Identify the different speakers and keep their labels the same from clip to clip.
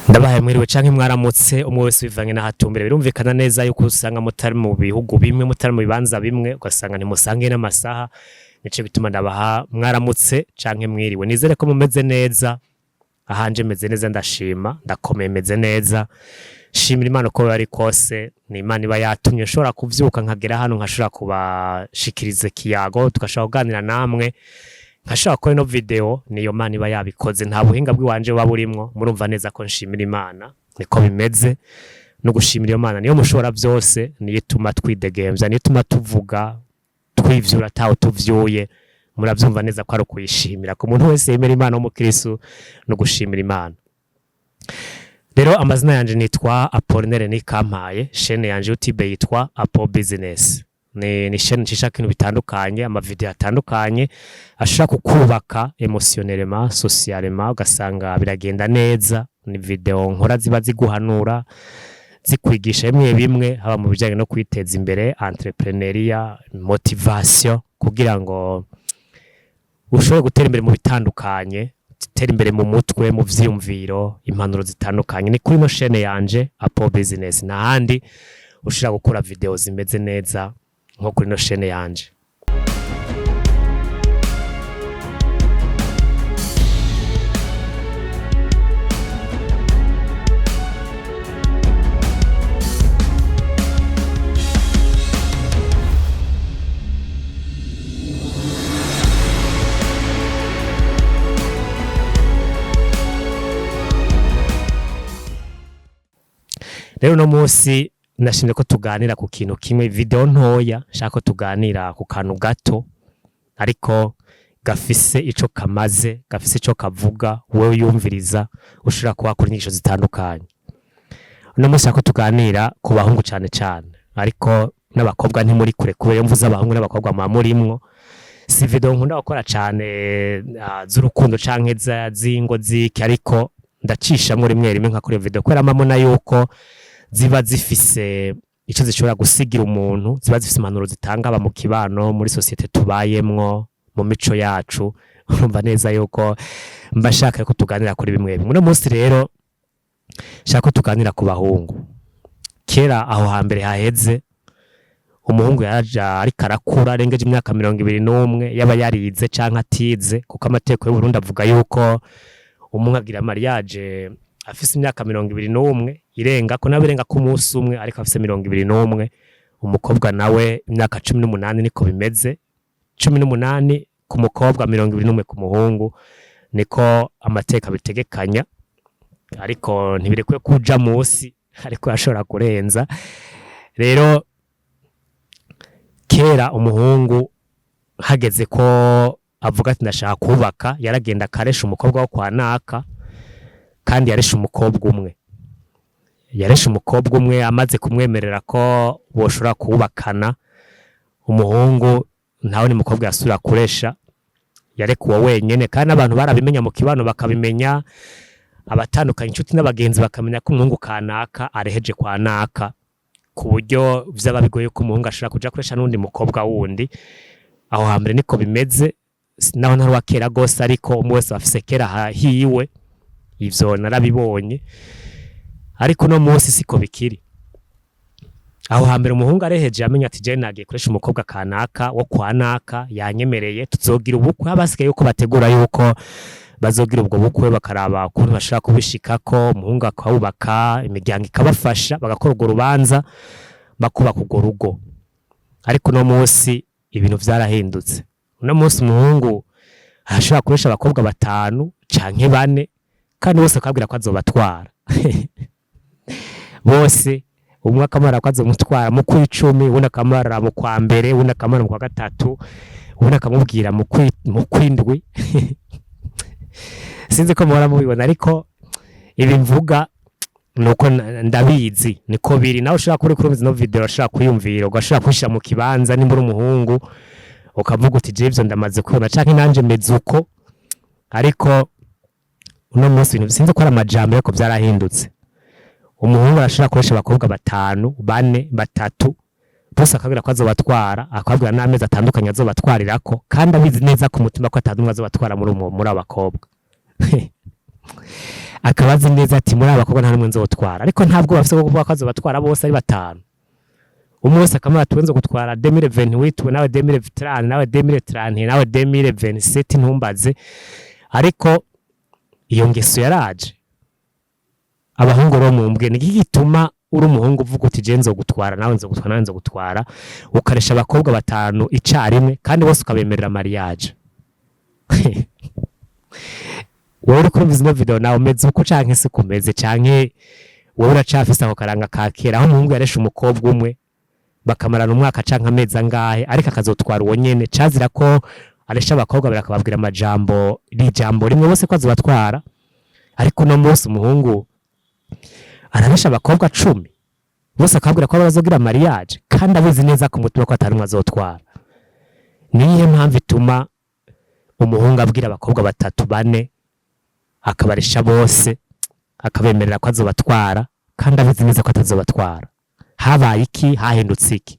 Speaker 1: Ndabahaye mwiriwe canke mwaramutse, umwe wese bivanye n'ahatumbere. Birumvikana neza yuko usanga mutari mu bihugu bimwe, mutari mu bibanza bimwe, ugasanga ntimusangiye n'amasaha. Nico bituma ndabaha mwaramutse canke mwiriwe. Nizere ko mumeze neza. Ahanje meze neza, ndashima, ndakomeye, meze neza. Shimira Imana uko biba ari kose. Ni Imana iba yatumye nshobora kuvyuka nkagera hano, nkashobora kubashikiriza ikiyago, tugashobora kuganira namwe, nkashobora gukora ino video. Niyo Mana iba yabikoze, nta buhinga bw'iwanje buba burimwo. Murumva neza ko nshimira Imana, niko bimeze. No gushimira iyo Mana niyo mushobora byose, niyo ituma twidegemvya, niyo ituma tuvuga twivyura ataho tuvyuye. Muravyumva neza ko ari ukuyishimira ku muntu wese yemera Imana w'umukristo, no gushimira Imana. Rero amazina yanje nitwa Apollinaire Nikampaye. Chaîne yanje YouTube yitwa Apo Business. Ni chaîne ncisha ibintu bitandukanye, amavideo atandukanye ashobora kukubaka émotionnellement, socialement, ugasanga biragenda neza. Ni video nkora ziba ziguhanura, zikwigisha bimwe bimwe, haba mu bijyanye no kwiteza imbere, entrepreneuriat, motivation, kugira ngo ushobore gutera imbere mu bitandukanye, gutera imbere mu mutwe, mu vyiyumviro, impanuro zitandukanye. Ni kuri ino chaîne yanje Apo Business, n'ahandi ushobora gukora video zimeze neza nko kuri ino chaîne yanje. Rero uno munsi nashimye ko tuganira ku kintu kimwe, video ntoya. Nshaka ko tuganira ku kantu gato ariko gafise ico kamaze, gafise ico kavuga. Wewe yumviriza ushobora kuhakura inyigisho zitandukanye. Uno munsi nshaka ko tuganira ku bahungu cane cane, ariko n'abakobwa ntimuri kure, kubera iyo mvuze abahungu n'abakobwa muba murimwo. Si video nkunda gukora cane z'urukundo canke z'ingo ziki, ariko ndacishamwo rimwe rimwe nkakora iyo video, kubera mbona yuko ziba zifise ico zishobora gusigira umuntu, ziba zifise impanuro zitanga, aba mu kibano, muri société tubayemwo, mu mico yacu. Urumva neza yuko mba nshaka ko tuganira kuri bimwe bimwe. Uno munsi rero nshaka ko tuganira ku bahungu. Kera, aho hambere haheze, umuhungu yaraja ariko arakura, arengeje imyaka 21, yaba yarize canke atize, kuko amategeko y'u Burundi avuga yuko umuhungu agira mariage afise imyaka 21 irenga ko, nawe irenga ko umunsi umwe, ariko afise 21. Umukobwa nawe imyaka 18. Niko bimeze, 18 ku mukobwa, 21 ku muhungu, niko amateka abitegekanya. Ariko ntibirekwiye kuja musi, ariko ashobora kurenza. Rero kera umuhungu hageze ko avuga ati ndashaka kubaka, yaragenda akaresha umukobwa wo kwa naka. Kandi yaresha umukobwa umwe, yaresha umukobwa umwe. Amaze kumwemerera ko boshobora kubakana, umuhungu ntawe ni mukobwa yasubira kuresha, yarekuwe wenyene. Kandi abantu barabimenya mu kibano, bakabimenya abatandukanye, inshuti n'abagenzi bakamenya ko umuhungu kanaka areheje kwa naka, ku buryo vyaba bigoye ko umuhungu ashobora kuja kuresha n'undi mukobwa wundi. Aho hambere niko bimeze, naho ntari uwa kera gose, ariko umwe wese afise kera hiwe, ivyo narabibonye. Ariko uno munsi siko bikiri. Aho hambere umuhungu areheje amenya ati je nagiye kuresha umukobwa kanaka wo kwa naka, yanyemereye tuzogira ubukwe. Abasigaye yuko bategura yuko bazogira ubwo bukwe, bakaraba ukuntu bashobora kubishikako, umuhungu akawubaka, imiryango ikabafasha, bagakora urwo rubanza, bakubaka urwo rugo. Ariko uno munsi ibintu vyarahindutse. Uno munsi umuhungu arashobora kuresha abakobwa batanu canke bane, kandi bose akabwira ko azobatwara bose. Umwe akamara ko azomutwara mu kw'icumi, uwundi akamara mu kwa mbere, uwundi akamara mu kwa gatatu, uwundi akamubwira mu kw'indwi. Sinzi ko muhora mubibona, ariko ibi mvuga nuko ndabizi niko biri. Nawe ushobora kuba uriko urumva ino video, urashobora kwiyumvira, ugashobora kwishira mu kibanza nimba uri umuhungu, ukavuga uti jewe ivyo ndamaze kubibona, canke nanje meze uko. Ariko uno munsi ibintu sinzi ko ari amajambo, ariko vyarahindutse. Umuhungu arashobora gukoresha abakobwa batanu, bane, batatu, bose akabwira ko azobatwara, akababwira n'amezi atandukanye azobatwarirako, kandi abizi neza ku mutima ko atanu azobatwara muri abo bakobwa. Akaba azi neza ati muri aba bakobwa nta n'umwe nzotwara, ariko ntabwo bafise bwo kuvuga ko azobatwara bose ari batanu. Umwe wese akamubwira ati: "Nzo gutwara 2028, nawe 2030, nawe 2030, nawe 2027, ntumbaze." Ariko iyo ngeso yaraje. Abahungu rero, mumbwe ni iki gituma uri umuhungu uvuga uti: "Je nzogutwara, nawe nzogutwara, nawe nzogutwara", ukaresha abakobwa batanu icarimwe kandi bose ukabemerera mariage? Wowe uri kurumva ino video, nawe umeze uko canke se kumeze, canke wowe uracafise ako karanga ka kera aho umuhungu yaresha umukobwa umwe bakamarana umwaka canke amezi angahe, ariko akazotwara uwo nyene? Cazira ko aresha abakobwa babiri akababwira amajambo, ijambo rimwe bose ko azobatwara. Ariko uno munsi umuhungu araresha abakobwa 10 bose akababwira ko bazogira mariage, kandi abizi neza ku mutima ko atari umwe azotwara. Niyihe mpamvu ituma umuhungu abwira abakobwa batatu, bane, akabaresha bose, akabemerera ko azobatwara kandi abizi neza ko atazobatwara? Habaye iki? Hahindutse iki?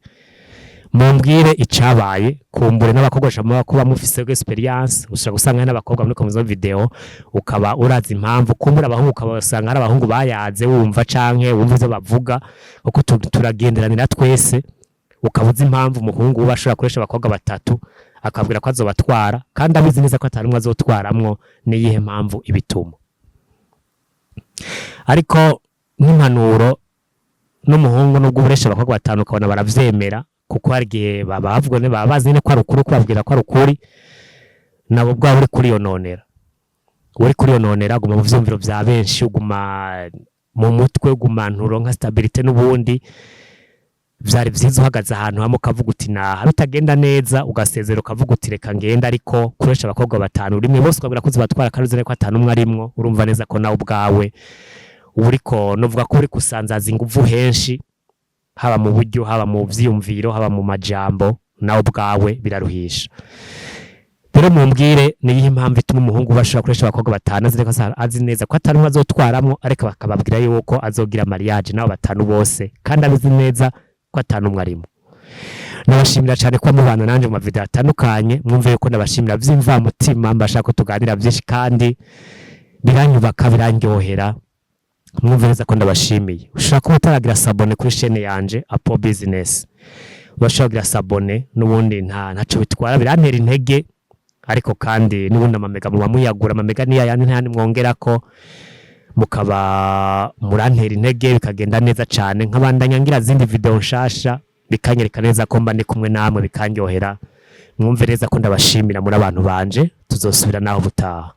Speaker 1: Mumbwire icabaye. Kumbure n'abakobwa bashobora kuba mufise expérience. Ushobora gusanga hari n'abakobwa muri komeza video, ukaba urazi impamvu. Kumbure abahungu ukabasanga hari abahungu bayaze, wumva canke wumva ivyo bavuga, kuko turagenderanira twese, ukaba uzi impamvu umuhungu uba ashobora gukoresha abakobwa batatu akabwira ko azobatwara kandi abizi neza ko atari umwe azotwaramwo. Niyihe mpamvu ibituma? Ariko nk'impanuro n'umuhungu, nubwo uburesha abakobwa batanu ukabona baravyemera, kuko hari igihe baba bavuga, baba bazi nyene ko ari ukuri, kubabwira ko ari ukuri, nabo bwaba uri kuriyononera, uri kuriyononera. Guma mu vyumviro vya benshi, uguma mu mutwe, uguma nturonka stabilité. N'ubundi vyari vyiza uhagaze ahantu hamwe ukavuga uti naha, bitagenda neza ugasezera, ukavuga uti reka ngenda. Ariko kuresha abakobwa batanu rimwe bose ukabwira ko uzobatwara kandi uzi ko atanu umwe arimwo, urumva neza ko nawe ubwawe uriko, novuga ko uri kusanzaza inguvu henshi, haba mu buryo, haba mu vyiyumviro, haba mu majambo, nawe ubwawe biraruhisha. Rero mumbwire, niyihe impamvu ituma umuhungu bashobora gukoresha abakobwa batanu azi neza, azi neza ko atari umwe azotwaramwo, ariko bakababwira yuko azogira mariage nabo batanu bose kandi abizi neza ko atanu umwe arimo? Nabashimira cyane kuba mubana nanje mu mavideo atandukanye. Mwumve yuko ndabashimira vy'imvamutima, mbashaka ko tuganira vyinshi kandi biranyubaka, birandyohera. Mwumve neza ko ndabashimiye. Ushobora kuba utaragira s'abonner kuri chaîne yanje Apo Business, urashobora kugira s'abonner, n'ubundi ntaco bitwara, birantera intege. Ariko kandi n'ubundi amamega muba muyagura, amamega niya yandi, ntayandi mwongerako, mukaba murantera intege, bikagenda neza cane, nkabandanya ngira zindi video nshasha, bikanyereka neza ko mba ndi kumwe namwe, bikandyohera. Mwumve neza ko ndabashimira muri abantu banje. Tuzosubira naho butaha.